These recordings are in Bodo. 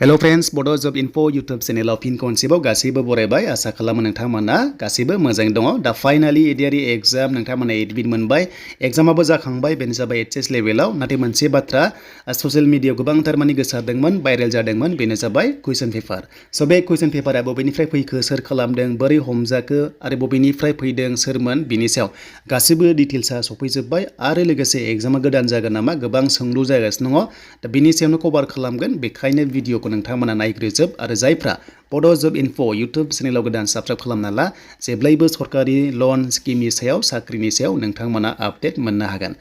Hello friends, Bodo Job Info YouTube channel फिन खनसेबाव गासैबो बरायबाय आसा खालामो नोंथांमोना गासैबो मोजाङै दङ दा फाइनाली ADRE एग्जाम नोंथांमोना एडमिट मोनबाय एग्जामाबो जाखांबाय बेनो जाबाय HS लेभेलाव नाथाय मोनसे बाथ्रा ससियेल मिडियायाव गोबांथार माने गोसारदोंमोन भाइरेल जादोंमोन बेनो जाबाय कुइसन पेपार स' बे कुइसन पेपारा बबेनिफ्राय फैखो सोर खालामदों बोरै हमजाखो आरो बबेनिफ्राय फैदों सोरमोन बिनि सायाव गासैबो डिटेल्सआ सफैजोबबाय आरो लोगोसे एग्जामा गोदान जागोन नामा गोबां सोंलु जागासिनो दङ दा बिनि सायावनो कभार खालामगोन बेखायनो भिडिअखौ नोंथांमोना नायग्रोजोब आरो जायफ्रा बड' जब इनफो इउटुब चेनेलाव गोदान साबस्क्राइब खालामना ला जेब्लायबो सरकारि लन स्किमनि सायाव साख्रिनि सायाव नोंथांमोना आपडेट मोननो हागोन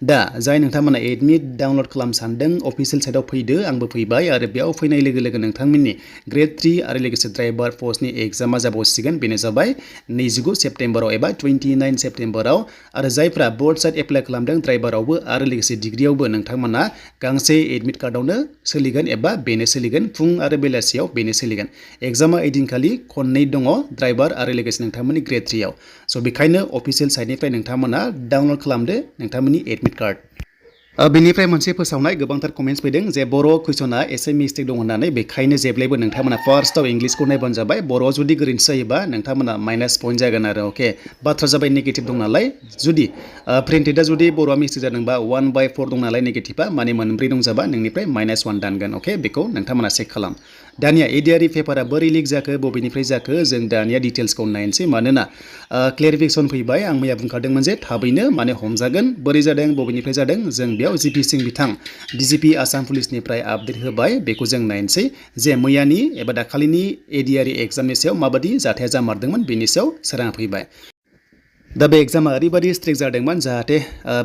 दा जाय नोंथांमोना एडमिट डाउनलड खालामनो सानदों अफिसियेल साइटआव फैदो आंबो फैबाय आरो बेयाव फैनाय लोगो लोगो नोंथांमोननि ग्रेड 3 आरो लोगोसे ड्राइभार पस्टनि एग्जामा जाबावसिगोन बेनो जाबाय 29 सेप्टेम्बराव एबा 29 सेप्टेम्बराव आरो जायफ्रा बोर्ड साइड एप्लाइ खालामदों ड्राइभारावबो आरो लोगोसे डिग्रियावबो नोंथांमोना गांसे एडमिट कार्डआवनो सोलिगोन एबा बेनो सोलिगोन फुं आरो बेलासियाव बेनो सोलिगोन एग्जामा ओइदिनखालि खननै दङ ड्राइभार आरो लोगोसे नोंथांमोननि ग्रेड 3 आव स' बेखायनो अफिसियेल साइटनिफ्राय नोंथांमोना डाउनलड खालामदो नोंथांमोननि एडमिट कार्ड बेनिफ्राय मोनसे फोसावनाय गोबांथार कमेन्ट्स फैदों जे बर' कुइसना एसे मिस्टेक दं होननानै बेखायनो जेब्लायबो नोंथांमोना फार्स्टआव इंलिसखौ नायबानो जाबाय बर'आव जुदि गोरोन्थि जायोबा नोंथांमोना माइनास पइन्ट जागोन आरो अके बाथ्रा जाबाय नेगेटिभ दं नालाय जुदि प्रिन्टेडआ जुदि बर'आ मिस्टेक जादोंबा 1/4 दं नालाय नेगेटिभा माने मोनब्रै दं जाबा नोंनिफ्राय -1 दानगोन अके बेखौ नोंथांमोना चेक खालाम दानिया ADRE पेपारा बोरै लिक जाखो बबेनिफ्राय जाखो जों दानिया डिटेल्सखौ नायनोसै मानोना क्लेरिफिकेसन फैबाय आं मैया बुंखादोंमोन जे थाबैनो माने हमजागोन बोरै जादों बबेनिफ्राय जादों जों बेयाव जिपि सिं बिथां DGP आसाम पुलिसनिफ्राय आपडेट होबाय बेखौ जों नायनोसै जे मैयानि एबा दाखालिनि ADRE एग्जामनि सायाव माबादि जाथाया जामारदोंमोन बेनि सायाव सोरां फैबाय दा बे एग्जामा ओरैबायदि स्ट्रिक्ट जादोंमोन जाहाथे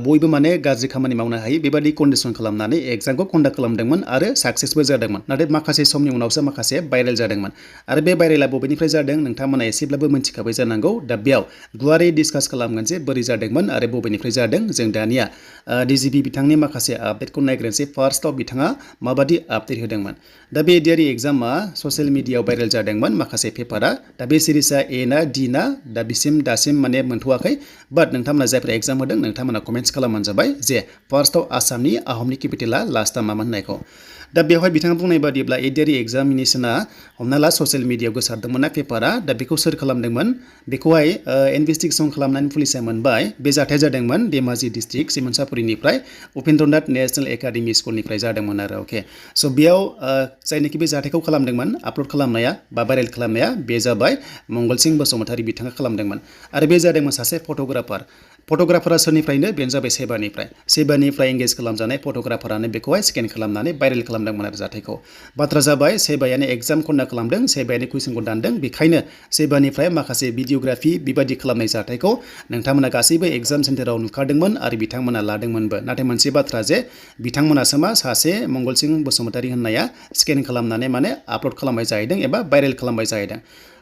बयबो माने गाज्रि खामानि मावनो हायो बेबादि कन्डिसन खालामनानै एग्जामखौ कन्डाक्ट खालामदोंमोन आरो साक्सेसबो जादोंमोन नाथाय माखासे समनि उनावसो माखासे भाइरेल जादोंमोन आरो बे भाइरेला बबेनिफ्राय जादों नोंथांमोना एसेब्लाबो मिन्थिखाबाय जानांगौ दा बेयाव गुवारै डिसकास खालामगोन जे बोरै जादोंमोन आरो बबेनिफ्राय जादों जों दानिया DGP बिथांनि माखासे आपडेटखौ नायग्रोनोसै फार्स्टआव बिथाङा माबादि आपडेट होदोंमोन दा बे ADRE एग्जामा ससियेल मिडियायाव भाइरेल जादोंमोन माखासे पेपारा दा बे सिरिजआ A ना D ना दा बिसिम दासिम माने मोनथ'वाखै बाट नोंथांमोना जायफ्रा एग्जाम होदों नोंथांमोना कमेन्ट्स खालामबानो जाबाय जे फार्स्टआव आसामनि आहमनि केपिटेला लास्टआ मामोन होननायखौ दा बेवहाय बिथाङा बुंनाय बादिब्ला ADRE एग्जामिनेसना हमना ला ससियेल मिडियायाव गोसारदोंमोन ना पेपारा दा बेखौ सोर खालामदोंमोन बेखौहाय इनभेस्टिगेसन खालामनानै पुलिसा मोनबाय बे जाथाया जादोंमोन धेमाजि डिस्ट्रिक्ट सिमोनसापुरिनिफ्राय उपेन्द्रनाथ नेशनेल एकाडेमि स्कुलनिफ्राय जादोंमोन आरो अके स' बेयाव जायनोखि बे जाथायखौ खालामदोंमोन आपल'ड खालामनाया बा भाइरेल खालामनाया बे जाबाय मंगलसिं बसुमतारी बिथाङा खालामदोंमोन आरो बे जादोंमोन सासे फट'ग्राफारा सोरनिफ्रायनो बेनो जाबाय सेबानिफ्राय एंगेज खालामजानाय फट'ग्राफारानो बेखौहाय स्केन खालामनानै भाइरेल खालामदोंमोन आरो जाथायखौ बाथ्रा जाबाय सेबायानो एग्जाम कन्डाक्ट खालामदों सेबायानो कुइसनखौ दानदों बेखायनो सेबानिफ्राय माखासे भिडिअग्राफि बेबायदि खालामनाय जाथायखौ नोंथांमोना गासैबो एग्जाम सेन्टाराव नुखादोंमोन आरो बिथांमोना लादोंमोनबो नाथाय मोनसे बाथ्रा जे बिथांमोनासो मा सासे मंगलसिं बसुमतारी होननाया स्केन खालामनानै माने आपल'ड खालामबाय जाहैदों एबा भाइरेल खालामबाय जाहैदों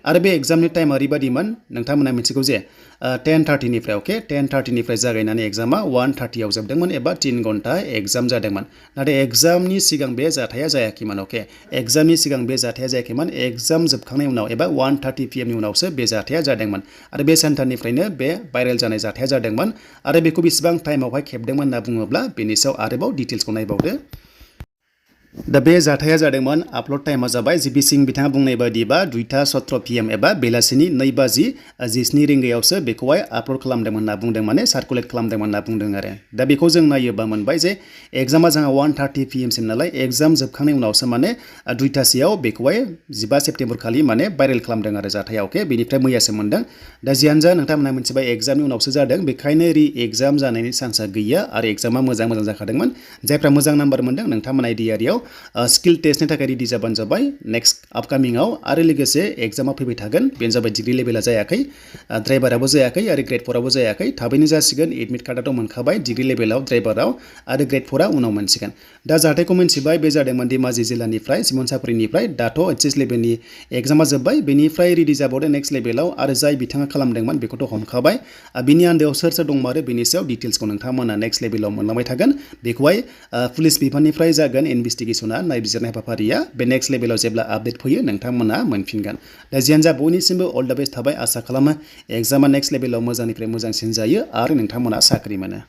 आरो बे एग्जामनि टाइमा ओरैबायदिमोन नोंथांमोना मिथिगौ जे 10:30निफ्राय अके 10:30निफ्राय जागायनानै एग्जामा 1:30आव जोबदोंमोन एबा 3 घन्टा एग्जाम जादोंमोन नाथाय एग्जामनि सिगां बे जाथाया जायाखैमोन अके एग्जामनि सिगां बे जाथाया जायाखैमोन एग्जाम जोबखांनायनि उनाव एबा 1:30 PM नि उनावसो बे जाथाया जादोंमोन आरो बे सेन्टारनिफ्रायनो बे भाइरेल जानाय जाथाया जादोंमोन आरो बेखौ बेसेबां टाइमावहाय खेबदोंमोन होनना बुङोब्ला बेनि सायाव आरोबाव डिटेल्सखौ नायबावदो दा बे जाथाया जादोंमोन आपल'ड टाइमा जाबाय जिपि सिं बिथाङा बुंनाय बायदिबा 2:17 PM एबा बेलासिनि 2:19 रिंगायावसो बेखौहाय आपल'ड खालामदोंमोन होनना बुंदों माने सार्कुलेट खालामदोंमोन होनना बुंदों आरो दा बेखौ जों नायोबा मोनबाय जे एग्जामा जोंहा 1:30 PM सिम नालाय एग्जाम जोबखांनायनि उनावसो माने 2:00 बेखौहाय 15 सेप्टेम्बर खालि माने भाइरेल खालामदों आरो जाथाया अके बेनिफ्राय मैयासो मोनदों दा जियानो जा नोंथांमोना मिथिबाय एग्जामनि उनावसो जादों बेखायनो एग्जाम जानायनि चान्सआ गैया आरो एग्जामा मोजां जाखादोंमोन जायफ्रा मोजां नाम्बार मोनदों नोंथांमोना ADRE स्किल टेस्टनि थाखाय रेडि जाबानो जाबाय नेक्स्ट आपकामिंआव आरो लोगोसे एग्जामा फैबाय थागोन बेनो जाबाय डिग्रि लेभेला जायाखै ड्राइभाराबो जायाखै आरो ग्रेड 4आबो जायाखै थाबैनो जासिगोन एडमिट कार्डआथ' मोनखाबाय डिग्रि लेभेलाव ड्राइभाराव आरो ग्रेड 4आ उनाव मोनसिगोन दा जाथायखौ मिन्थिबाय बे जादोंमोन धेमाजि जिल्लानिफ्राय सिमोनसापुरिनिफ्राय दाथ' HS लेभेलनि एग्जामा जोब्बाय बेनिफ्राय रेडि जाबावदों नेक्स्ट लेभेलाव आरो जाय बिथाङा खालामदोंमोन बेखौथ' हमखाबाय बिनि आन्दायाव सोर दंमारो बेनि सायाव डिटेल्सखौ नोंथांमोना नेक्स्ट लेभेलाव मोनलांबाय थागोन बेखौहाय पुलिस बिफाननिफ्राय जागोन इनभेस्टिगेसना नायबिजिरनाय हाबाफारिया बे नेक्स्ट लेभेलाव जेब्ला आपडेट फैयो नोंथांमोना मोनफिनगोन दा जियानो जा बयनिसिमबो अल द बेस्ट थाबाय आसा खालामो एग्जामा नेक्स्ट लेभेलाव मोजांनिफ्राय मोजांसिन जायो आरो नोंथांमोना साख्रि मोनो।